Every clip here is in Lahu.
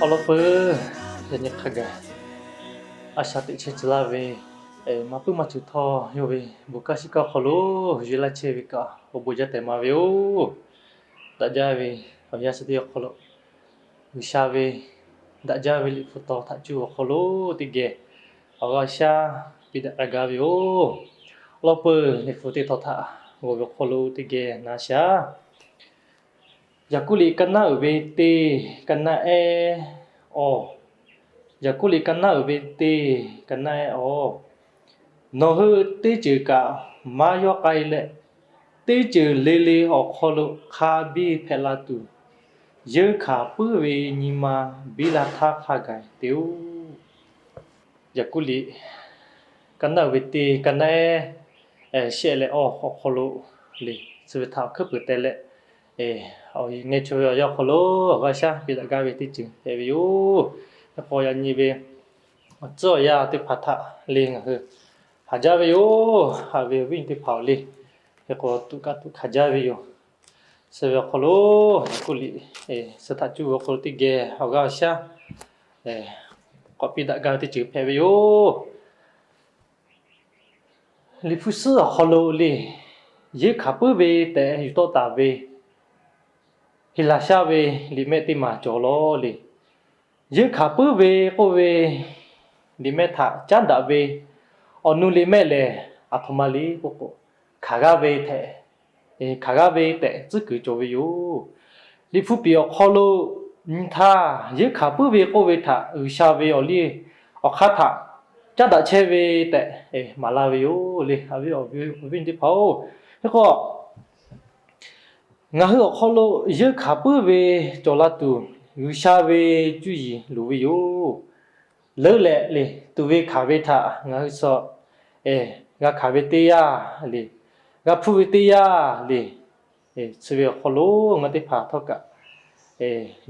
Awˬ lawn peuˬ, yaꞈ nyi hk'a gaˬ a shaꞈ teꞈ chehˇ tcuh laˇ ve, maˇ puiˉ maˇ ceuˬ htawˇ yawˇ ve bon kaˇ shiˍ kaˇ awˬ hk'aw lo yuˬ laˇ chehˇ ve kaꞈ awˬ bon jaˇ tehꞈ maˍ ve yoˬ. Daꞈ jaˇ ve awˬ yanˇ chi teˇ awˬ hk'aw lo G'uiˬsha ve daꞈ jaˇ ve Liꞈ hpu taw htaꞈ cuˇ ve awˬ hk'aw lo teˇ geh awˬ g'aˇ shaˉ piˇ daꞈ k'ai gaˇ ve yoˬ. Awˬ lawn peuˬ, Liꞈ hpu teˇ tawn htaꞈ g'awˬ ve awˬ hk'aw lo teˇ geh na shaˍ. Yaˍkoˆ liꞈ ka naˉ uiˍ ve teˇ, ka naˉ ehˉ awˬ. Yaˍkoˆ liꞈ ka naˉ uiˍ ve teˇ, ka naˉ ehˉ awˬ. Nawˬ hui teˇ ceuˬ kaꞈ maˇ yawˇ k'ai leh, teˇ ceuˬ le le awˬ hk'aw lo hk'a biˇ hpehꞈ la tuˬ, yeunˇ hkanˍ puiˉ ve nyi ma biˇ la htaˇ hk'a gaˬ te-oˬ. Yaˍkoˆ liꞈ ka naˉ uiˍ ve teˇ, ka naˉ ehˉ shehˆ leh awˬ awˬ hk'aw lo le, chi ve htaꞈ awˬ hkuiˉ peuˬ teh leh, awˬ ngeh chaw ve awˬ yanˇ awˬ hk'aw lo awˬ g'aˇ shaˉ piˇ daꞈ gaˇ ve teˇ ceuˬ hpehꞈ ve yoˬ. Hk'e k'o, yaꞈ nyi ve awˬ tcuhˉ awˬ yanˇ teˇ hpaˍ htaꞈ le ngaˬ hui haˍ jaˇ ve yoˬ. Haꞈ ve awˬ viˉ awˬ nyi teˇ hpaˍ-oˬ le, hk'e k'o, tuꞈ kaꞈ tuꞈ hkanˍ jaˇ ve yoˬ. Chi ve awˬ hk'aw lo Yaˍkoˆ liꞈ suh htaꞈ cuˇ ve awˬ hk'aw lo teˇ geh awˬ g'aˇ awˬ shaˉ k'awꞈ piˇ daꞈ gaˇ ve teˇ ceuˬ hpehꞈ ve yoˬ. Liꞈ hpu suhˉ awˬ hk'aw lo le, yeunˇ hkanˍ puiˉ ve tehꞈ yuˬ tawˆ taˍ ve Heˍlaˍsaˆ ve liꞈ mehˆ teˇ maˬ cawˬ law le. Yeunˇ hkanˍ puiˉ ve k'oˆ ve liꞈ mehˆ htaꞈ caˉ daꞈ ve awˬ nu liꞈ mehˆ lehˬ, aˬ htoꞈ ma le k'oˆ k'o, hkanˍ g'aˇ ve tehꞈ, hkanˍ g'aˇ ve tehꞈ tcuhˉ kuiˬ cawˬ ve yoˬ. Liꞈ hpu piˍ awˬ hk'aw lo nyi htaˇ, yeunˇ hkanˍ puiˉ ve k'oˆ ve htaꞈ G'uiˬsha ve awˬ liˇ awˬ hk'aˇ htaꞈ caˉ daꞈ chehˇ ve tehꞈ maˍ laˇ ve yoˬ le. Awˬ viˉ awˬ nyi teˇ hpaˍ-oˬ, hk'e k'o, ngaˬ hui awˬ hk'aw lo yeunˇ hkanˍ puiˉ ve cawˬ la tuˬ, G'uiˬsha ve cuˇ yiˍ loˍ ve yoˬ. Leuˉ leh le, tuꞈ ve hkanˍ ve htaꞈ ngaˬ hui suh g'a hkanˍ ve teˇ yanˇ le, g'a hpuˇ ve teˇ yanˇ le, chi ve awˬ hk'aw lo ngaˬ teˇ hpaˍ htawˇ kaꞈ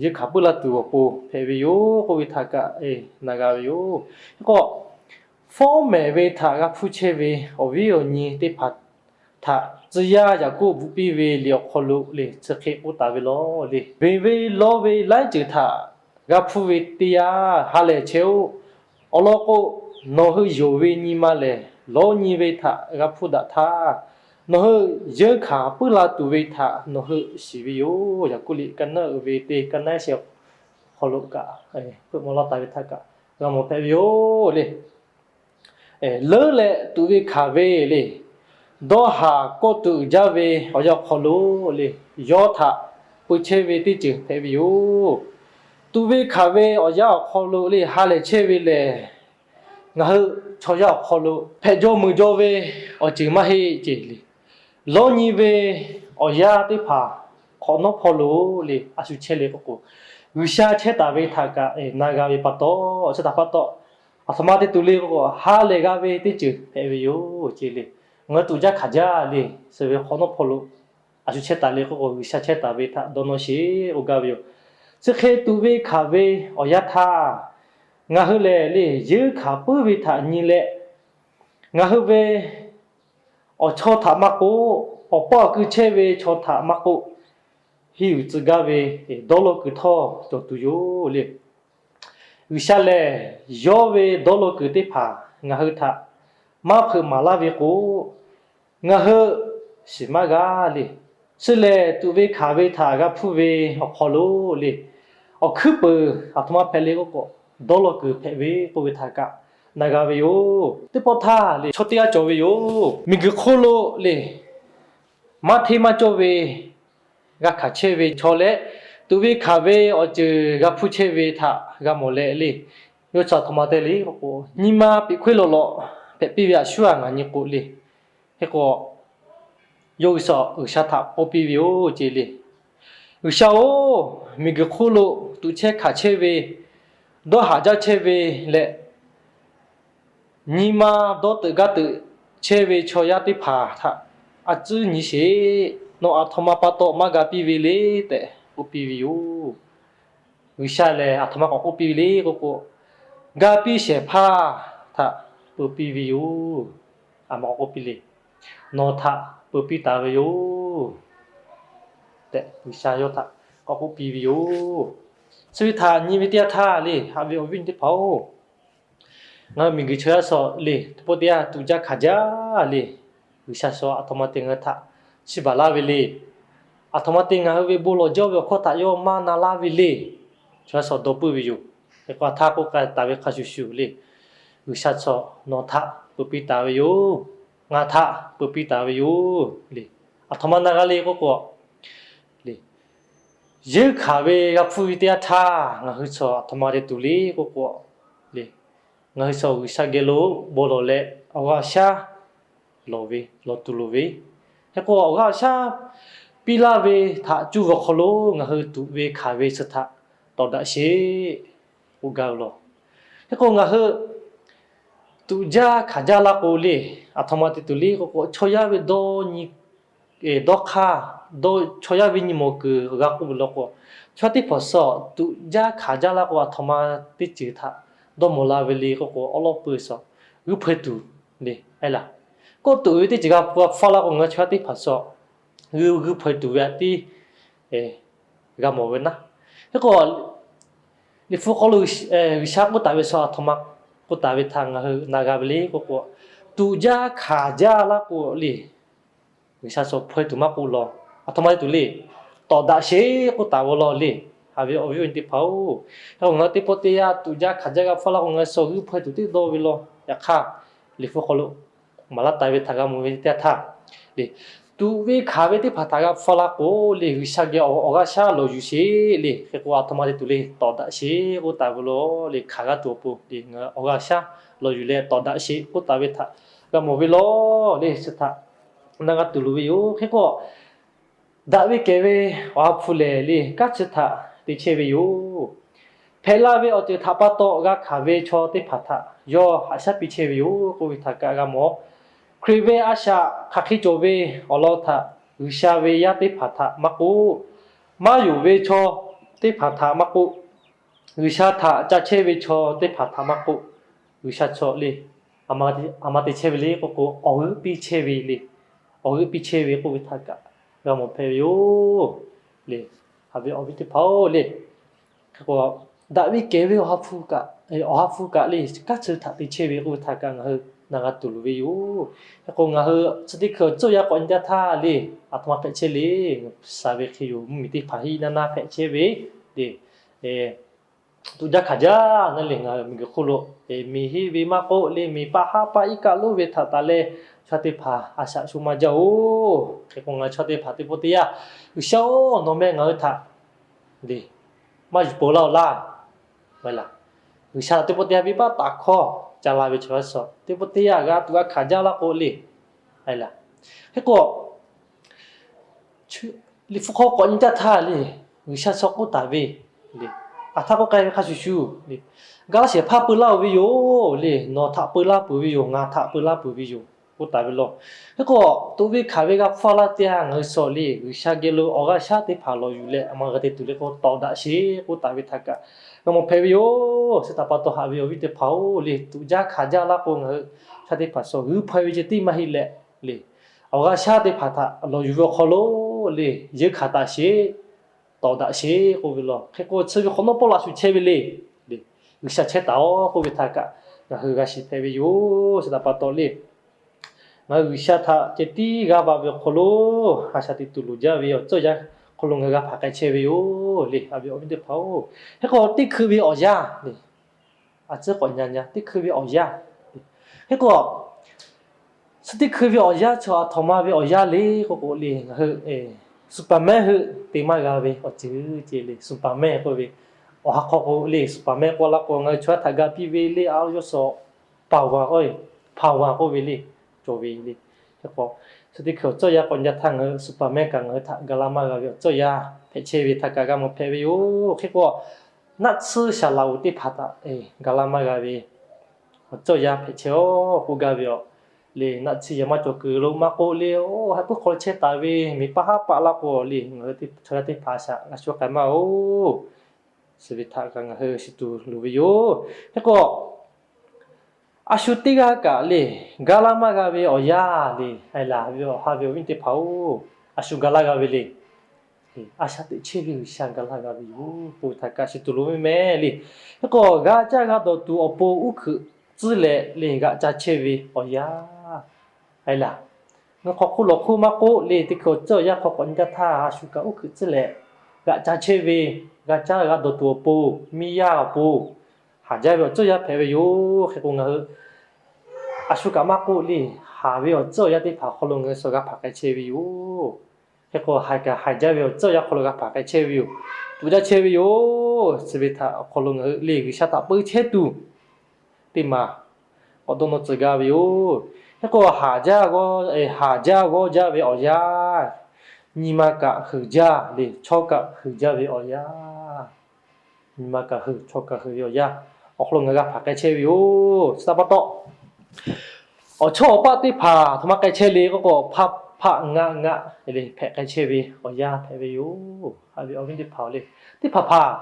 yeunˇ hkanˍ puiˉ la tuˬ awˬ pon hpehꞈ ve yoˬ k'oˆ ve htaꞈ kaꞈ na g'a ve yoˬ. Hk'e k'o, fawˉ mehˍ ve htaꞈ g'a hpuˇ chehˇ ve awˬ viˉ awˬ nyi teˇ hpaˍ htaꞈ tcuh yaˇ Yaˍkoˆ bvuhꞈ piˇ ve liꞈ awˬ hk'aw lo le, chi hk'e k'oˆ taˍ ve law le. Beˬ ve lawˇ ve laiˉ ceuˬ htaꞈ g'a hpuˇ ve teˇ yanˇ ha lehˬ chehˇ-oˆ. Awˬ lawn k'o, nawˬ hui yonˍ ve nyi ma lehˬ, lawˇ nyi ve htaꞈ g'a hpuˇ daꞈ htaˇ, nawˬ hui yeunˇ hkanˍ puiˉ la tuˬ ve htaꞈ nawˬ hui shiˍ ve yoˬ. Yaˍkoˆ liꞈ ka naˉ uiˍ ve teˇ, ka naˉ ehˉ shehˆ awˬ hk'aw lo kaꞈ hpeuꞈ maw laˇ taˍ ve htaꞈ kaꞈ g'a mawˬ hpehꞈ ve yoˬ le. Leuˉ leh tuꞈ ve hkanˍ ve le, dawˇ haˍ kawˆ tuꞈ uiˍ jaˇ ve awˬ yanˇ awˬ hk'aw lo le, yawˇ htaꞈ peu chehˇ ve teˇ ceuˬ hpehꞈ ve yoˬ. Tuꞈ ve hkanˍ ve awˬ yanˇ awˬ hk'aw lo le, ha lehˬ chehˇ ve lehˬ, ngaˬ hui chaw yaˇ awˬ hk'aw lo hpehꞈ jaw mui jaw ve awˬ ceuˬ maˇ heˆ ce le. Lawˇ nyi ve awˬ yanˇ teˇ hpaˍ hk'awꞈ nawˉ hpawˇ lo le, a shu chehˇ le k'oˆ k'o, G'uiˬsha chehˇ taˍ ve htaꞈ kaꞈ na g'a ve pa taw, chehˇ taˍ pa taw, aˬ htoꞈ ma te tuˬ le k'oˆ k'o, ha lehˬ g'a ve teˇ ceuˬ hpehꞈ ve yoˬ ce le. Ngaˬ hui tuꞈ jaˇ hkanˍ jaˇ le, suh ve hk'awꞈ nawˉ hpawˇ lo a shu chehˇ taˍ le k'oˆ k'o, G'uiˬsha chehˇ taˍ ve htaꞈ dawˇ nawˇ sheˍ k'oˆ gaˇ ve yoˬ. Chi hk'e tuꞈ ve hkanˍ ve awˬ yanˇ htaˇ, ngaˬ hui lehˬ le, yeunˇ hkanˍ puiˉ ve htaꞈ nyi leh, ngaˬ hui ve awˬ chawˇ htaꞈ maˇ k'oˆ, awˬ pawˆ awˬ kui chehˇ ve chaw htaꞈ maˇ k'oˆ, henˇ yuˬ tcuh gaˇ ve dawˇ law kuiˬ htawˇ cawˬ tuˬ yoˬ le. G'uiˬsha lehˬ, yawˇ ve dawˇ law kuiˬ teˇ hpaˍ ngaˬ hui htaꞈ maˇ hpeuꞈ maˍ laˇ ve k'o, ngaˬ hui shiˍ maˇ g'a le. Chi lehˬ, tuꞈ ve hkanˍ ve htaꞈ g'a hpuˇ ve awˬ hk'aw lo le, awˬ hkuiˉ peuˬ aˬ htoꞈ ma hpehꞈ le k'oˆ k'o, dawˇ law kuiˬ hpehꞈ ve k'oˆ ve htaꞈ kaꞈ na g'a ve yoˬ. Teˇ pawˆ htaˇ le, chaw teˇ g'aˇ cawˬ ve yoˬ. Miˬguiˬ hk'oˆ lo le, maˇ hteˇ maˇ cawˇ ve g'a hkanˍ chehˇ ve chaw leh, tuꞈ ve hkanˍ ve awˬ ceuˬ g'a hpuˇ chehˇ ve htaꞈ g'a mawˬ leh le, yawˇ chi aˬ htoꞈ ma te le k'oˆ k'o, nyi ma peꞈ hkoˇ lawꞈ lawꞈ hpehꞈ piˇ ve a shuˉ a ngaˬ nyi k'o le. Hk'e k'o, yawˇ G'uiˬsha, G'uiˬsha htaꞈ k'oˆ piˇ ve yoˬ ce le. G'uiˬsha-oˬ, miˬguiˬ hk'oˆ lo tuꞈ chehˇ hkanˍ chehˇ ve, dawˇ haˍ jaˇ chehˇ ve leh, nyi ma dawˇ teuꞈ gaˇ teuꞈ chehˇ ve chaw yaˇ teˇ hpaˍ htaꞈ a tcuhˉ nyi sheˍ. Nawˬ aˬ htoꞈ ma pa taw maˇ ga piˇ ve le tehꞈ k'oˆ piˇ ve yoˬ. G'uiˬsha lehˬ aˬ htoꞈ ma k'awꞈ k'oˆ piˇ ve le k'oˆ k'o, ga piˇ shehˍ hpaˇ htaꞈ peu piˇ ve yoˬ. Aˬ htoꞈ ma k'awꞈ k'oˆ piˇ le. Nawˬ htaꞈ peu piˇ taˍ ve yoˬ tehꞈ G'uiˬsha yawˇ htaꞈ k'awꞈ k'oˆ piˇ ve yoˬ. Chi ve htaꞈ nyi ve teˇ yanˇ htaˇ le, haꞈ ve awˬ viˉ awˬ nyi teˇ hpaˍ-oˬ, ngaˬ hui miˬguiˬ chaw yaˇ suh le, teˇ pawˆ teˇ yanˇ tuꞈ jaˇ hkanˍ jaˇ le, G'uiˬsha suh aˬ htoꞈ ma te ngaˬ hui htaꞈ chiˇ baˬ laˇ ve le. Aˬ htoꞈ ma te ngaˬ hui ve bon lawˬ jawˇ ve awˬ hkawˇ htaꞈ yawˇ maˇ na laˇ ve le. Chaw yaˇ suh dawˇ puiˉ ve yoˬ. Hk'e k'o, htaˇ k'oˆ k'ai taˍ ve hk'a shuˍ shuˍ le, G'uiˬsha suh nawˬ htaꞈ peuˬ piˇ taˍ ve yoˬ. Ngaˬ htaꞈ peuˬ piˇ taˍ ve yoˬ le. Aˬ htoꞈ ma na g'a le k'oˆ k'o, le, yeunˇ hkanˍ ve g'a hpfuhˇ ve teˇ yanˇ htaˇ ngaˬ hui chaw aˬ htoꞈ ma te tuˬ le k'oˆ k'o, le, ngaˬ hui chaw G'uiˬsha geh lo bon lawˬ leh awˬ g'aˇ awˬ shaˉ lawˬ ve, lawˬ tuˬ loˍ ve. Hk'e k'o, awˬ g'aˇ awˬ shaˉ piˇ laˇ ve htaꞈ cuˇ ve awˬ hk'aw lo ngaˬ hui tuꞈ ve hkanˍ ve chi htaꞈ tawˍ daꞈ sheˍ k'oˆ gaˇ ve law. Hk'e k'o, ngaˬ hui tuꞈ jaˇ hkanˍ jaˇ laˇ k'o le, aˬ htoꞈ ma te tuˬ le k'oˆ k'o, chaw yaˇ ve dawˇ nyi dawˇ hk'aˇ, chaw yaˇ ve nyi mawˬ kuiˬ g'a k'oˆ ve law k'o, chaw yaˇ teˇ hpaˍ suh tuꞈ jaˇ hkanˍ jaˇ laˇ k'o, aˬ htoꞈ ma teˇ ceuˬ htaꞈ dawˇ mawˬ la ve le k'oˆ k'o, awˉ lawˉ peuˬ suh g'uiˇ hpaw tuˬ le, a laˬ. K'oˆ tuˬ ve teˇ ceuˬ g'a hpfuhˇ laˇ k'o, ngaˬ hui chaw yaˇ teˇ hpaˍ suh g'uiˇ g'uiˇ hpaw tuˬ ve aꞈ tiˉ g'a mawˬ ve naˉ. Hk'e k'o, Liꞈ hpu hk'aw lo G'uiˬsha k'oˆ taˍ ve suh aˬ htoꞈ ma k'oˆ taˍ ve htaꞈ ngaˬ hui na g'a ve le k'oˆ k'o, tuꞈ jaˇ hkanˍ jaˇ laˇ k'o le, G'uiˬsha suh hpaw tuˬ maˇ k'oˆ law. Aˬ htoꞈ ma te tuˬ le, tawˍ daꞈ sheˍ k'oˆ taˍ ve law le. Haꞈ ve awˬ viˉ awˬ nyi teˇ hpaˍ-oˬ, hk'e k'o ngaˬ hui teˇ pawˆ teˇ yanˇ tuꞈ jaˇ hkanˍ jaˇ g'a hpfuhˇ laˇ k'o, ngaˬ hui suh g'uiˇ hpaw tuˬ teˇ dawˇ ve law. Yaꞈ hk'aˇ, Liꞈ hpu hk'aw lo maˍ laˇ taˍ ve htaꞈ g'a mawˬ ve teˇ yanˇ htaˇ le, tuꞈ ve hkanˍ ve teˇ hpaˍ htaꞈ g'a hpfuhˇ laˇ k'o le, G'uiˬsha geh awˬ g'aˇ shaˉ lawˬ yuˬ sheˍ le. Hk'e k'o, aˬ htoꞈ ma te tuˬ le, tawˍ daꞈ sheˍ k'oˆ taˍ ve law le. Hkanˍ g'a tuˬ awˬ pon le, awˬ g'aˇ shaˉ lawˬ yuˬ leh tawˍ daꞈ sheˍ k'oˆ taˍ ve htaꞈ g'a mawˬ ve law le. Chi htaꞈ na g'a tuˬ loˍ ve yoˬ. Hk'e k'o, daꞈ ve kehˬ ve Awˬ ha hpu lehˬ le, kanˉ chi htaꞈ te chehˇ ve yoˬ. Hpehꞈ la ve awˬ ceuˬ htaꞈ pa taw g'a hkanˍ ve chaw teˇ hpaˍ htaꞈ yawˇ haꞈ shaˉ piˇ chehˇ ve yoˬ k'oˆ ve htaꞈ kaꞈ g'a mawˬ. Hkriꞈ ve a shaꞈ hk'aˬ hk'e cawˬ ve awˬ lawn htaꞈ G'uiˬsha ve yaˇ teˇ hpaˍ htaꞈ maˇ k'oˆ, maˇ yonˍ ve chaw teˇ hpaˍ htaꞈ maˇ k'oˆ, G'uiˬsha htaꞈ ca chehˇ ve chaw teˇ hpaˍ htaꞈ maˇ k'oˆ, G'uiˬsha chaw le, aˬ htoꞈ ma te chehˇ ve le k'oˆ k'o, awˬ g'euˆ piˇ chehˇ ve le. Awˬ g'euˆ piˇ chehˇ ve k'oˆ ve htaꞈ kaꞈ g'a mawˬ hpehꞈ ve yoˬ le. Haꞈ ve awˬ viˉ teˇ hpaˍ-oˬ le, hk'e k'o, daꞈ ve kehˬ ve Awˬ ha hpu kaꞈ le, kanˉ chi htaꞈ te chehˇ ve k'oˆ ve htaꞈ kaꞈ ngaˬ hui na g'a tuˬ loˍ ve yoˬ. Hk'e k'o, ngaˬ hui chi teˇ hkui awˬ cawˇ yaˇ k'awꞈ nyi jaˇ htaˇ le, aˬ htoꞈ ma hpehꞈ chehˇ le. Sha ve hk'e yoˬ, mvuhˇmiˬ teˇ hpaˍ hiˆ naˇ naˇ hpehꞈ chehˇ ve le. Tuꞈ jaˇ hkanˍ jaˇ naˉ le, ngaˬ hui miˬguiˬ hk'oˆ lo miˬ hiˆ ve maˇ k'oˆ le, miˬ paˆ haˉ paˆ iˉ kaˆ lonˉ ve htaꞈ taˍ leh, chaw teˇ hpaˍ a shaꞈ sho maˇ jaˇ-oˬ. Hk'e k'o, ngaˬ hui chaw teˇ hpaˍ teˇ pawˆ teˇ yanˇ, G'uiˬsha-oˬ, nawˬ meh ngaˬ hui htaꞈ le maˇ yuˬ peuˬ laˇ-oˬ laˇ. G'uiˬsha teˇ pawˆ teˇ yanˇ venˇbaˆ taˍ hkawˇ ca la ve chaw yaˇ suh teˇ pawˆ teˇ yanˇ g'a tuꞈ g'a hkanˍ jaˇ laˇ k'o le. Hk'e k'o, Liꞈ hpu hk'aw k'awꞈ nyi jaˇ htaˇ le, G'uiˬsha suh k'oˆ taˍ ve le, aˬ htaˇ k'oˆ k'ai ve hk'a shuˍ shuˍ le, ga laˇ shehˍ hpaˇ peu laˇ-oˬ ve yoˬ le, nawˬ htaꞈ peu laˇ peuˬ ve yoˬ, ngaˬ htaꞈ peu laˇ peuˬ ve yoˬ k'oˆ taˍ ve law. Hk'e k'o, tuꞈ ve hkanˍ ve g'a hpfuhˇ laˇ teˇ yanˇ ngaˬ hui suh le, G'uiˬsha geh lo awˬ g'aˇ shaˉ teˇ hpaˍ lawˬ yuˬ leh aˬ htoꞈ ma g'a te tuˬ le k'o, tawˍ daꞈ sheˍ k'oˆ taˍ ve htaꞈ kaꞈ g'a mawˬ hpehꞈ ve yoˬ. Chi htaꞈ pa taw haꞈ ve awˬ viˉ teˇ hpaˍ-oˬ le, tuꞈ jaˇ hkanˍ jaˇ laˇ k'o, ngaˬ hui chaw teˇ hpaˍ suh g'uiˇ hpaw ve ceh tiˉ maˇ heˆ leh le, awˬ g'aˇ shaˉ teˇ hpaˍ htaꞈ lawˬ yuˬ ve awˬ hk'aw lo le, yeunˇ hkanˍ taˍ sheˍ, tawˍ daꞈ sheˍ k'oˆ ve law. Hk'e k'o, chi ve hk'awꞈ nawˉ pawˆ laꞈ shuˍ chehˇ ve le, G'uiˬsha chehˇ taˍ-oˬ k'oˆ ve htaꞈ kaꞈ ngaˬ hui g'a shiˍ hpehꞈ ve yoˬ. Chi htaꞈ pa taw le, ngaˬ hui G'uiˬsha htaꞈ ceh tiˉ g'aˇ va ve awˬ hk'aw lo, a shaꞈ teꞈ tuˬ loˍ jaˇ ve awˬ cawˇ yaˇ hk'aw lo ngaˬ hui g'a hpaˍ k'ai chehˇ ve yoˬ le. Haꞈ ve awˬ viˉ teˇ hpaˍ-oˬ, hk'e k'o, teˇ hkui ve awˬ yanˇ le, a tcuhˉ k'awꞈ nyi nyi teˇ hkui ve awˬ yanˇ. Hk'e k'o, chi teˇ hkui ve awˬ yanˇ chaw aˬ htoꞈ ma ve awˬ yanˇ le k'oˆ k'o le, ngaˬ hui Superman hui te maˇ g'a ve awˬ ceuˬ ceh le. Superman k'oˆ ve, awˬ ha hk'aw k'o le, Superman k'oˆ laˇ k'o, ngaˬ hui chaw yaˇ htaꞈ ga piˇ ve le, a yawˇ suh power k'oˆ ve, power k'oˆ ve le, cawˬ ve le. Hk'e k'o, chi teˇ hkui awˬ cawˇ yaˇ k'awꞈ nyi jaˇ htaˇ ngaˬ hui Superman kaꞈ ngaˬ hui htaꞈ ga laˇ maˇ g'a ve awˬ cawˇ yaˇ hpehꞈ chehˇ ve htaꞈ kaꞈ g'a mawˬ hpehꞈ ve yoˬ. Hk'e k'o, naˆ tsuhˇ shaˍ laꞈ oˍ teˇ hpaˍ htaꞈ ga laˇ maˇ g'a ve awˬ cawˇ yaˇ hpehꞈ chehˇ-oˬ k'oˆ gaˇ ve yoˬ. Le, naˆ tsuhˇ yaꞈ maˇ cawˬ kuiˬ lo maˇ k'oˆ le, oˇ ha puiˉ hk'aw lo chehˇ taˍ ve miˬ paˆ haˉ paˆ laˇ k'o le, ngaˬ hui chaw yaˇ teˇ hpaˍ shaꞈ g'a shu k'ai maˇ-oˬ. Chi ve htaꞈ kaꞈ ngaˬ hui shiˍ tuˬ loˍ ve yoˬ. Hk'e k'o, a shu teˇ g'aˇ kaꞈ le, ga laˇ maˇ g'a ve awˬ yanˇ le, a laˬ ve awˬ ha ve awˬ viˉ teˇ hpaˍ-oˬ, a shu ga laˇ g'a ve le. A shaꞈ teꞈ chehˇ ve G'uiˬsha ga laˇ g'a ve yoˬ k'oˆ ve htaꞈ kaꞈ shiˍ tuˬ loˍ ve mehˍ le. Hk'e k'o, g'a caˇ g'a dawˬ tuˬ awˬ pon uˉ hkeuꞈ tcuhˉ leh le g'aꞈ ca chehˇ ve awˬ yanˇ, a laˬ, ngaˬ hk'aw hk'oˆ lawˬ hk'oˆ maˇ k'oˆ le, teˇ hkui awˬ tcuhˉ awˬ yanˇ hk'aw k'awꞈ nyi gaˇ htaˇ, a shu kaꞈ uˉ hkeuꞈ tcuhˉ leh g'aꞈ ca chehˇ ve, g'a caˇ g'a dawˬ tuˬ awˬ pon, miˇ yaˇ awˬ pon, haˍ jaˇ ve awˬ tcuhˉ awˬ yanˇ hpehꞈ ve yoˬ. Hk'e k'o, ngaˬ hui a shu kaꞈ maˇ k'oˆ le, haˍ ve awˬ tcuhˉ awˬ yanˇ teˇ hpaˍ awˬ hk'aw lo ngaˬ hui shuˍ g'a hpaˍ k'ai chehˇ ve yoˬ. Hk'e k'o, haˍ kaꞈ haˍ jaˇ ve awˬ tcuhˉ awˬ yanˇ hk'aw lo g'a hpaˍ k'ai chehˇ ve yoˬ. Tuꞈ jaˇ chehˇ ve yoˬ. Chi ve htaꞈ awˬ hk'aw lo ngaˬ hui le G'uiˬsha htaꞈ peu chehˇ tuˬ teˇ maˬ k'awꞈ dawˇ nawˇ tcuh gaˇ ve yoˬ. Hk'e k'o, haˍ jaˇ g'awˇ, haˍ jaˇ g'awˇ jaˇ ve awˬ yanˇ, nyi ma kaꞈ huiˍ jaˇ le, chaw kaꞈ huiˍ jaˇ ve awˬ yanˇ, nyi ma kaꞈ huiˍ, chaw kaꞈ huiˍ ve awˬ yanˇ, awˬ hk'aw lo ngaˬ g'a hpaˍ k'ai chehˇ ve yoˬ. Chi htaꞈ pa taw, awˬ chawˇ awˬ paˆ teˇ hpaˍ htaꞈ maˇ k'ai chehˇ le k'oˆ k'o, hpaˆ hpaˆ ngaˆ ngaˆ le hpehꞈ k'ai chehˇ ve awˬ yanˇ hpehꞈ ve yoˬ. Haꞈ ve awˬ viˉ teˇ hpaˍ le, teˇ hpaˍ hpaˍ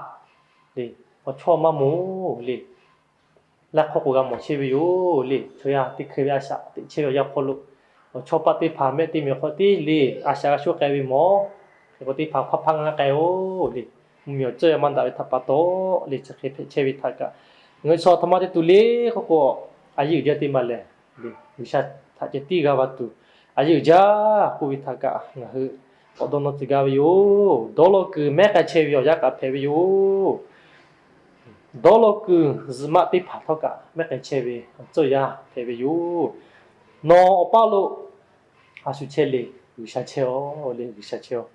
le, awˬ chawˇ maˇ moˍ le, laˇ hk'awˇ k'o g'a mawˬ chehˇ ve yoˬ le. Chaw yaˇ teˇ hkui ve a shaꞈ teꞈ chehˇ ve awˬ yanˇ hk'aw lo, awˬ chawˇ paˆ teˇ hpaˍ mehˆ teˇ miˬ hk'aw tiˉ le, a shaꞈ g'a shuˉ k'ai ve mawˬ. Hk'e k'o, teˇ hpaˍ hpaˆ hpaˆ ngaˆ k'ai-o le, mvuhˇmiˬ awˬ tcuhˉ awˬ yanˇ maˇ daꞈ ve htaꞈ pa taw le, chi hk'e hpehꞈ chehˇ ve htaꞈ kaꞈ, ngaˬ hui chaw htaꞈ maˇ te tuˬ le k'oˆ k'o, a yehˬ uiˍ jaˇ teˇ maˬ lehˬ, G'uiˬsha htaꞈ ceh tiˉ g'a va tuˬ, a yehˬ uiˍ jaˇ k'oˆ ve htaꞈ kaꞈ ngaˬ hui k'awꞈ dawˇ nawˇ tcuh gaˇ ve yoˬ. Dawˇ law kuiˬ mehˉ k'ai chehˇ ve awˬ yanˇ kaꞈ hpehꞈ ve yoˬ. Dawˇ law kuiˬ zuhꞈ maˆ teˇ hpaˍ htawˇ kaꞈ mehˉ k'ai chehˇ ve awˬ tcuhˉ awˬ yanˇ hpehꞈ ve yoˬ. Nawˬ awˬ paˇ lo a shu chehˇ le, G'uiˬsha chehˇ-aw le, G'uiˬsha chehˇ-aw.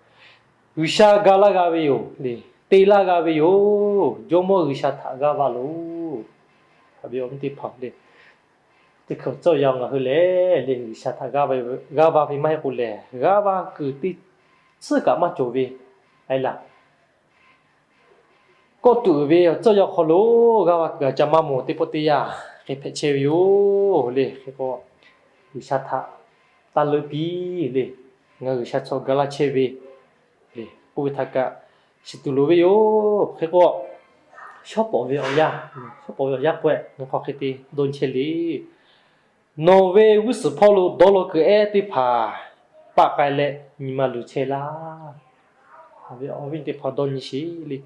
G'uiˬsha ga laˇ g'a ve yoˬ le, te laˇ g'a ve yoˬ. Jawˇmawˇ G'uiˬsha htaꞈ g'aˇ va loˬ. Haꞈ ve awˬ viˉ teˇ hpaˍ le, teˇ hkui awˬ tcuhˉ awˬ yanˇ ngaˬ hui lehˬ le, G'uiˬsha htaꞈ g'aˇ va ve maˇ heˆ k'o lehˬ, g'aˇ va kuiˬ teˇ tsuhˇ kaꞈ maˇ cawˬ ve, a laˬ, kawˆ tuˬ uiˍ ve awˬ tcuhˉ awˬ yanˇ hk'aw lo g'aˇ va kuiˬ a ca maˇ mawˬ teˇ pawˆ teˇ yanˇ hk'e hpehꞈ chehˇ ve yoˬ le. Hk'e k'o, G'uiˬsha htaꞈ taˇ leuˆ piˇ le, ngaˬ G'uiˬsha chaw ga laˇ chehˇ ve le k'oˆ ve htaꞈ kaꞈ shiˍ tuˬ loˍ ve yoˬ. Hk'e k'o, shawˉ pawˍ ve awˬ yanˇ, shawˉ pawˍ ve awˬ yanˇ k'o, ngaˬ hk'aw hk'e te dawˇ nyi chehˇ le. Nawˬ ve g'uˇ suhˍ hpawˇ lo dawˇ law kuiˬ ehˉ teˇ hpaˍ paˆ k'ai leh nyi ma luˬ chehˇ laˇ. Awˬ viˉ teˇ hpaˍ dawˇ nyi sheˍ le.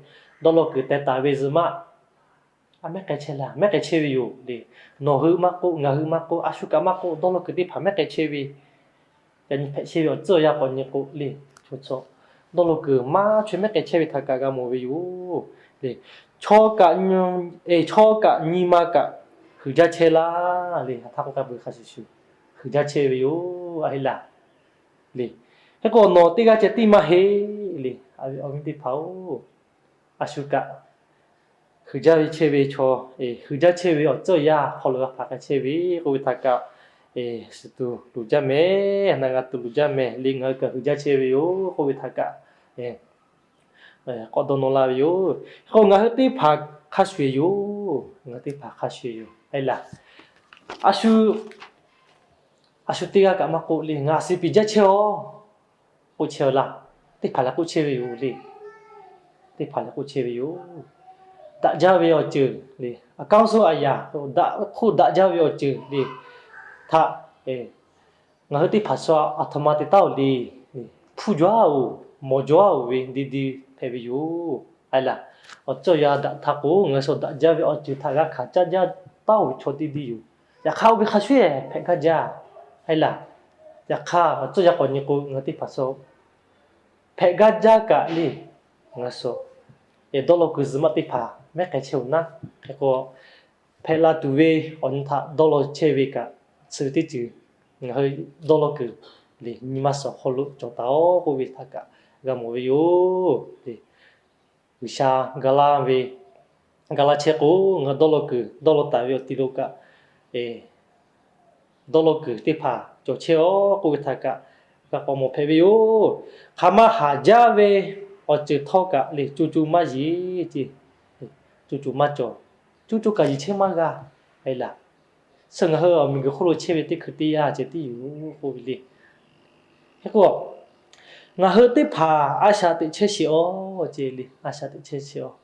Dawˇ law kuiˬ teh taˍ ve zuhꞈ maˆ a mehˉ k'ai chehˇ laˇ, mehˉ k'ai chehˇ ve yoˬ le. Nawˬ hui maˇ k'oˆ, ngaˬ hui maˇ k'oˆ, a shu kaꞈ maˇ k'oˆ, dawˇ law kuiˬ teˇ hpaˍ mehˉ k'ai chehˇ ve, yaꞈ nyi hpehꞈ chehˇ ve awˬ tcuhˉ awˬ yanˇ k'awꞈ nyi k'o le, chaw dawˇ law kuiˬ maˇ chaweh mehˉ k'ai chehˇ ve htaꞈ kaꞈ g'a mawˬ ve yoˬ le. Chaw kaꞈ, chaw kaꞈ nyi ma kaꞈ huiˍ jaˇ chehˇ laˇ le. Htaˇ k'oˆ k'ai beuꞈ hk'a shuˍ shuˍ huiˍ jaˇ chehˇ ve yoˬ, a heˆ laˇ le. Hk'e k'o, nawˬ teˇ g'aˇ ceh tiˉ maˇ heˆ le. Awˬ viˉ teˇ hpaˍ-oˬ, a shu kaꞈ huiˍ jaˇ ve chehˇ ve chaw, huiˍ jaˇ chehˇ ve awˬ tcuhˉ awˬ yanˇ hk'aw lo g'a hpaˍ k'ai chehˇ ve k'oˆ ve htaꞈ kaꞈ shiˍ tuˬ loˍ jaˇ mehˍ. Na g'a tuˬ loˍ jaˇ mehˍ le. Ngaˬ hui kaꞈ huiˍ jaˇ chehˇ ve yoˬ k'oˆ ve htaꞈ kaꞈ k'awꞈ dawˇ nawˇ laˇ ve yoˬ. Hk'e k'o, ngaˬ hui teˇ hpaˍ hk'a shuˍ yoˬ. Ngaˬ hui teˇ hpaˍ hk'a shuˍ yoˬ, a laˬ. A shu, a shu teˇ g'aˇ kaꞈ maˇ k'oˆ le, ngaˬ suh piˍ jaˇ chehˇ-aw k'oˆ chehˇ-aw laˇ. Teˇ hpaˍ lehˬ k'oˆ chehˇ ve yoˬ le. Teˇ hpaˍ lehˬ k'oˆ chehˇ ve yoˬ. Daꞈ jaˇ ve awˬ ceuˬ le, a kanˉ suh a yaꞈ daꞈ hk'oˆ daꞈ jaˇ ve awˬ ceuˬ le htaꞈ ngaˬ hui teˇ hpaˍ shu aˬ htoꞈ ma te taˉ-oˬ le. Hpu jaw-oˬ, mawˬ jaw-oˬ ve di di hpehꞈ ve yoˬ, a laˬ. Awˬ tcuhˉ awˬ yanˇ daꞈ htaˇ k'o, ngaˬ hui shu daꞈ jaˇ ve awˬ ceuˬ htaꞈ g'a hkanˍ caˇ jaˇ taˉ-oˬ ve chaw di di yoˬ. Yaꞈ hk'aˇ, oˇ ve hk'a shuˍ-eˬ hpehꞈ gaˇ jaˇ, a laˬ. Yaꞈ hk'aˇ, awˬ tcuhˉ awˬ yanˇ k'awꞈ nyi k'o, ngaˬ hui teˇ hpaˍ shu hpehꞈ gaˇ jaˇ kaꞈ le, ngaˬ shu dawˇ law kuiˬ zuhꞈ maˆ teˇ hpaˍ mehˉ k'ai chehˇ-oˬ naˉ. Hk'e k'o, hpehꞈ la tuˬ ve awˬ nyi htaꞈ dawˇ law chehˇ ve kaꞈ, chi ve teˇ ceuˬ ngaˬ hui dawˇ law kuiˬ le, nyi ma suhˍ awˬ hk'aw lo cawˬ taˍ-oˬ k'oˆ ve htaꞈ kaꞈ g'a mawˬ ve yoˬ. G'uiˬsha ga laˇ ve, ga laˇ chehˇ k'o, ngaˬ hui dawˇ law kuiˬ dawˇ law taˍ ve awˬ ti lo kaꞈ, dawˇ law kuiˬ teˇ hpaˍ cawˬ chehˇ-oˬ k'oˆ ve htaꞈ kaꞈ g'a k'awꞈ mawˬ hpehꞈ ve yoˬ. Hk'aˬ ma haˍ jaˇ ve awˬ ceuˬ htawˇ kaꞈ le, co co maˇ yiˍ ce, co co maˇ cawˬ, co co kaꞈ yiˍ chehˇ maˇ g'a, a laˬ. Suh ngaˬ hui awˬ miˬguiˬ hk'oˆ lo chehˇ ve teˇ hkui teˇ yanˇ ceh tiˉ yoˬ k'oˆ ve le. Hk'e k'o, ngaˬ hui teˇ hpaˍ a shaꞈ teꞈ chehˇ sheˍ-oˬ ce le, a shaꞈ teꞈ chehˇ sheˍ-oˬ.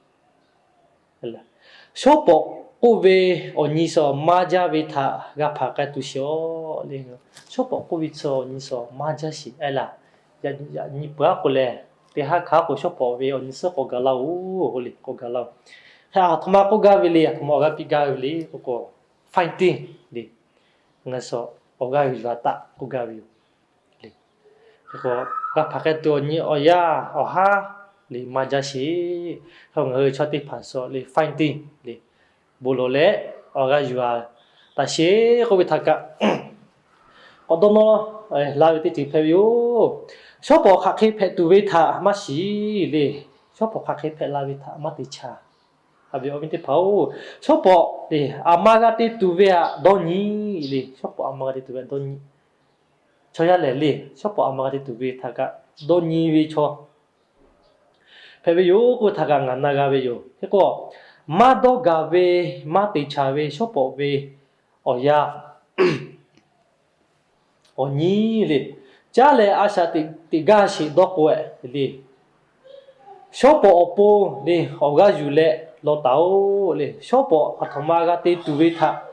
Shawˉ pawˍ k'oˆ ve awˬ nyi suhˍ maˇ jaˇ ve htaꞈ g'a hpaˍ k'ai tuˬ sheˍ-oˬ le. Shawˉ pawˍ k'oˆ ve chi awˬ nyi suhˍ maˇ jaˇ sheˍ, a laˬ. Yaꞈ nyi peuˬ-aˉ k'o lehˬ, ve haˉ hkanˍ k'o, shawˉ pawˍ ve awˬ nyi suhˉ k'awꞈ gaˬ laˇ-oˬ le, k'awꞈ gaˬ laˇ-oˬ. Hk'e aˬ htoꞈ ma k'oˆ gaˇ ve le, aˬ htoꞈ ma awˬ g'aˇ piˇ gaˇ ve le k'o k'o, fighting le. Ngaˬ suh awˬ g'aˇ yuˬ a taˆ k'oˆ gaˇ ve yoˬ le. Hk'e k'o, g'a hpanˍ k'ai tuˬ awˬ nyi awˬ yaˇ awˬ haˉ le maˇ jaˇ sheˍ. Hk'e ngaˬ hui chaw teˇ hpaˍ suh le fighting le, bon lawˬ leh awˬ g'aˇ yuˬ a taꞈ sheˍ k'oˆ ve htaꞈ kaꞈ k'awꞈ dawˇ nawˇ la ve teˇ ceuˬ hpehꞈ ve yoˬ. Shawˉ pawˍ hk'aˬ hk'e hpehꞈ tuˬ ve htaꞈ maˇ shiˍ le. Shawˉ pawˍ hk'aˬ hk'e hpehꞈ la ve htaꞈ maˇ te chaˇ. Haꞈ ve awˬ viˉ teˇ hpaˍ-oˬ, shawˉ pawˍ le, aˬ ma g'a te tuˬ ve htaꞈ dawˇ nyi le. Shawˉ pawˍ aˬ ma g'a te tuˬ ve htaꞈ dawˇ nyi. Chaw yaˇ lehˬ le, shawˉ pawˍ aˬ ma g'a te tuˬ ve htaꞈ kaꞈ dawˇ nyi ve chaw hpehꞈ ve yoˬ k'oˆ ve htaꞈ kaꞈ ngaˬ na g'a ve yoˬ. Hk'e k'o, maˇ dawˇ gaˬ ve, maˇ te chaˍ ve shawˉ pawˍ ve awˬ yaˇ awˬ nyi le, caˉ leh a shaꞈ teꞈ gaˇ sheˍ dawˇ k'o-e le. Shawˉ pawˍ awˬ pon le awˬ g'aˇ yuˬ leh law taˍ-oꞈ le. Shawˉ pawˍ aˬ htoꞈ ma g'a te tuˬ ve htaꞈ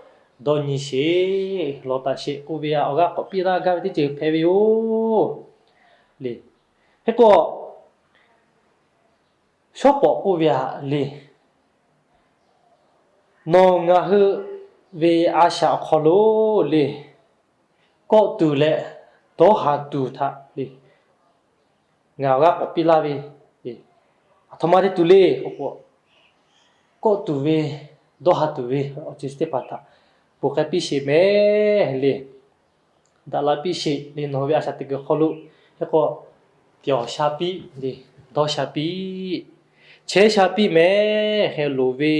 dawˇ nyi sheˍ, law taˍ sheˍ k'oˆ ve awˬ g'aˇ k'awꞈ piˇ laˇ gaˇ ve teˇ ceuˬ hpehꞈ ve yoˬ le. Hk'e k'o, shawˉ pawˍ k'oˆ ve htaꞈ le, nawˬ ngaˬ hui ve a shaꞈ awˬ hk'aw lo le, kawˆ tuˬ leh dawˇ haˍ tuˬ htaꞈ le, ngaˬ awˬ g'aˇ k'awꞈ piˇ laˇ ve, aˬ htoꞈ ma te tuˬ le k'o k'o, kawˆ tuˬ ve, dawˇ haˍ tuˬ ve awˬ ceuˬ chi teˇ hpaˍ htaꞈ ponˬ k'ai piˇ sheˍ mehˍ le. Daꞈ la piˇ sheˍ le. Nawˬ hui ve a shaꞈ teꞈ kuiˬ hk'aw lo hk'e k'o, pyawˬ sha piˇ le, dawˇ sha piˇ, chehˇ sha piˇ mehˍ. Hk'e loˍ ve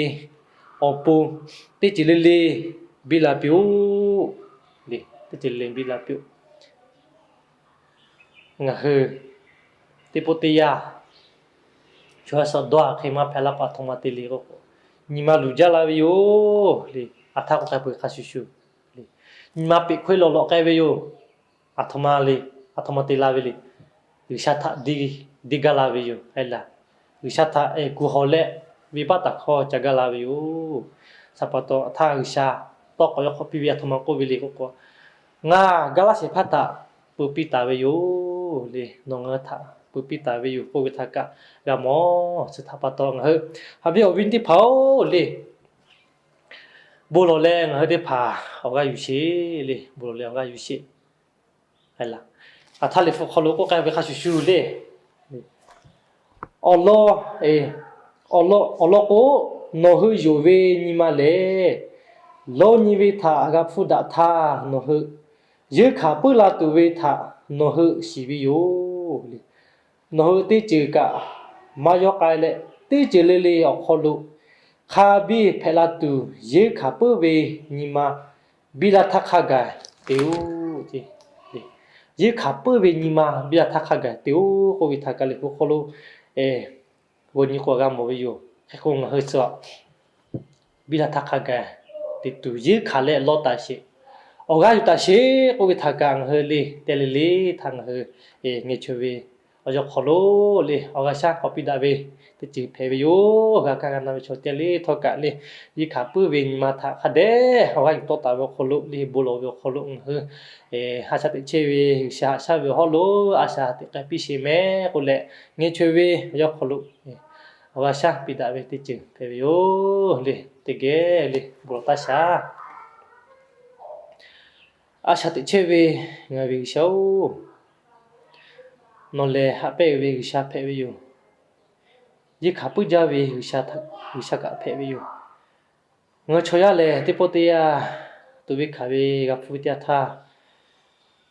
awˬ pon teˇ ceuˬ le le biˇ la piˇ-oˆ le. Teˇ ceuˬ le le biˇ la piˇ-oˆ. Ngaˬ hui teˇ pawˆ teˇ yanˇ chaw yaˇ suh dawˇ haˍ hk'e maˇ hpehꞈ laˇ k'o, aˬ htoꞈ ma te le k'o k'o, nyi ma luˬ jaˇ la ve yoˬ le. Aˬ htaˇ k'oˆ k'ai peuˬ hk'a shuˍ shuˍ le, nyi ma peꞈ hkawehˇ lawˬ lawꞈ k'ai ve yoˬ. Aˬ htoꞈ ma le, aˬ htoꞈ ma te la ve le. G'uiˬsha htaꞈ deˇ gaˇ la ve yoˬ. Hk'e laˇ, G'uiˬsha htaꞈ kuˬ hawˬ leh venˇbaˆ taˍ hkawˇ ca gaˇ la ve yoˬ. Saˍ pa taw htaˇ G'uiˬsha tawˇ k'awꞈ yaw hk'awꞈ piˇ ve aˬ htoꞈ ma k'oˆ ve le k'o k'o, ngaˬ gaˇ laˇ shehˍ hpaˇ htaꞈ peuˬ piˇ taˍ ve yoˬ le. Nawˬ ngaˬ hui htaꞈ peuˬ piˇ taˍ ve yoˬ k'oˆ ve htaꞈ kaꞈ g'a mawˬ. Chi htaꞈ pa taw ngaˬ hui haꞈ ve awˬ viˉ teˇ hpaˍ-oˬ le, bon lawˬ leh ngaˬ hui teˇ hpaˍ awˬ g'aˇ yuˬ sheˍ le. Bon lawˬ leh awˬ g'aˇ yuˬ sheˍ. Aˬ htaˇ liꞈ hpu hk'aw lo k'oˆ k'ai ve hk'a shuˍ shuˍ le, awˬ lawn, awˬ lawn k'o, nawˬ hui yonˍ ve nyi ma lehˬ, lawˇ nyi ve htaꞈ g'a hpfuhˇ daꞈ htaˇ nawˬ hui yeunˇ hkanˍ puiˉ la tuˬ ve htaꞈ nawˬ hui shiˍ ve yoˬ le. Nawˬ hui teˇ ceuˬ kaꞈ maˇ yawˇ k'ai leh, teˇ ceuˬ le le awˬ hk'aw lo hk'a biˇ hpehꞈ la tuˬ, yeunˇ hkanˍ puiˉ ve nyi ma biˇ la htaˇ hk'a gaˬ te-oˬ. Yeunˇ hkanˍ puiˉ ve nyi ma biˇ la htaˇ hk'a gaˬ te-oˬ k'oˆ ve htaꞈ kaꞈ liꞈ hpu hk'aw lo g'aw nyi k'o g'a mawˬ ve yoˬ. Hk'e k'o ngaˬ hui suh biˇ la htaˇ hk'a gaˬ te tuˬ yeunˇ hkanˍ leh law taˍ sheˍ, awˬ g'aˇ yuˬ taˍ sheˍ k'oˆ ve htaꞈ kaꞈ ngaˬ hui le te le le htaꞈ ngaˬ hui ngeh chaweh ve awˬ yanˇ hk'aw lo le awˬ g'a shaˉ k'awꞈ piˇ daꞈ ve teˇ ceuˬ hpehꞈ ve yoˬ. G'a kaˇ g'a na ve chaw teˇ le htawˇ kaꞈ le, yeunˇ hkanˍ puiˉ ve nyi ma htaꞈ hk'a dehꞈ awˬ g'aˇ yuˬ tawˆ taˍ ve awˬ hk'aw lo le, bon lawˬ ve awˬ hk'aw lo ngaˬ hui a shaꞈ teꞈ chehˇ ve G'uiˬsha haꞈ shaˉ ve awˬ hawˉ lo a shaꞈ teꞈ k'ai piˇ sheˍ mehˍ k'oˆ leh, ngeh chaweh ve awˬ yanˇ hk'aw lo awˬ g'a shaˉ piˇ daꞈ ve teˇ ceuˬ hpehꞈ ve yoˬ le. Teˇ geh le bon lawˬ taˇ shaˍ. A shaꞈ teꞈ chehˇ ve ngaˬ ve G'uiˬsha-oˬ, nawˬ lehˬ haꞈ pehnˇ ve G'uiˬsha hpehꞈ ve yoˬ. Yeunˇ hkanˍ puiˉ jaˇ ve G'uiˬsha kaꞈ hpehꞈ ve yoˬ. Ngaˬ hui chaw yaˇ lehˬ teˇ pawˆ teˇ yanˇ tuꞈ ve hkanˍ ve g'a hpfuhˇ ve teˇ yanˇ htaˇ,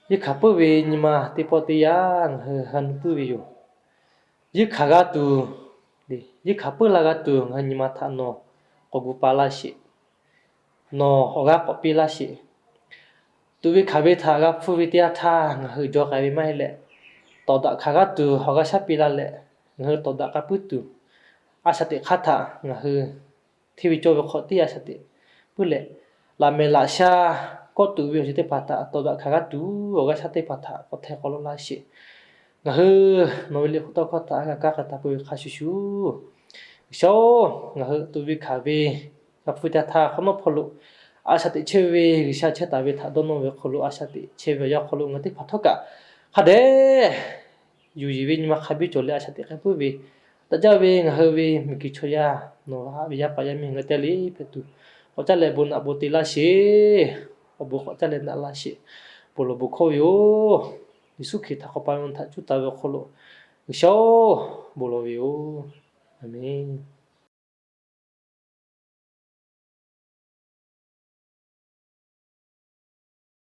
yeunˇ hkanˍ puiˉ ve nyi ma teˇ pawˆ teˇ yanˇ ngaˬ hui g'a nuˇ puiˉ ve yoˬ. Yeunˇ hkanˍ g'a tuˬ, yeunˇ hkanˍ puiˉ la g'a tuˬ ngaˬ hui nyi ma htaꞈ nawˬ k'awꞈ gu pa laˇ sheˍ. Nawˬ awˬ g'aˇ k'awꞈ piˇ laˇ sheˍ. Tuꞈ ve hkanˍ ve htaꞈ g'a hpfuhˇ ve teˇ yanˇ htaˇ ngaˬ hui jaw k'ai ve maˇ heˆ leh, tawˍ daꞈ hkanˍ g'a tuˬ awˬ g'a shaˉ piˇ la leh, ngaˬ hui tawˍ daꞈ k'a puiˉ tuˬ, a shaꞈ teꞈ hk'aˇ htaꞈ ngaˬ hui hteˇ ve cawˇ ve hk'awꞈ tiˉ a shaꞈ teꞈ puiˉ leh, laꞈ mehˍ laꞈ sha kawˆ tuꞈ ve awˬ ceuˬ teˇ hpaˍ htaꞈ tawˍ daꞈ hkanˍ g'a tuˬ awˬ g'a shaˉ teˇ hpaˍ htaꞈ k'awꞈ hteh k'awꞈ lawˇ laˇ sheˍ. Ngaˬ hui nawˬ ve liꞈ hpu tawˇ hkawˇ htaꞈ g'a kaˇ k'a taˍ peuˬ ve hk'a shuˍ shuˍ, G'uiˬsha-oˬ, ngaˬ hui tuꞈ ve hkanˍ ve g'a hpfuhˇ teˇ yanˇ htaˇ hk'awꞈ nawˉ hpawˇ lo a shaꞈ teꞈ chehˇ ve G'uiˬsha chehˇ taˍ ve htaꞈ dawˇ nawˇ ve awˬ hk'aw lo a shaꞈ teꞈ chehˇ ve awˬ yanˇ hk'aw lo ngaˬ hui teˇ hpaˍ htawˇ kaꞈ hk'a dehꞈ yuˬ yeˬ ve nyi ma hk'a biˇ cawˬ leh a shaꞈ teꞈ k'ai puiˉ ve, daꞈ jaˇ ve ngaˬ hui ve miˬguiˬ chaw yaˇ nawˬ haꞈ ve yaˇ paˍ yaˇ miˇ ngaˬ hui teˇ g'aˇ le hpehꞈ tuˬ, k'awꞈ caˇ leh bon naꞈ bon te laˇ sheˍ. Awˬ bon k'awꞈ caˇ leh naꞈ laˇ sheˍ. Bon lawˬ bon hkawˇ ve yoˬ. Yeˍsuˆ Hkriꞈ htaꞈ k'awꞈ pa ve htaꞈ cuˇ taˍ ve awˬ hk'aw lo G'uiˬsha-oˬ, bon lawˬ ve yoˬ. Aˍmenˍ.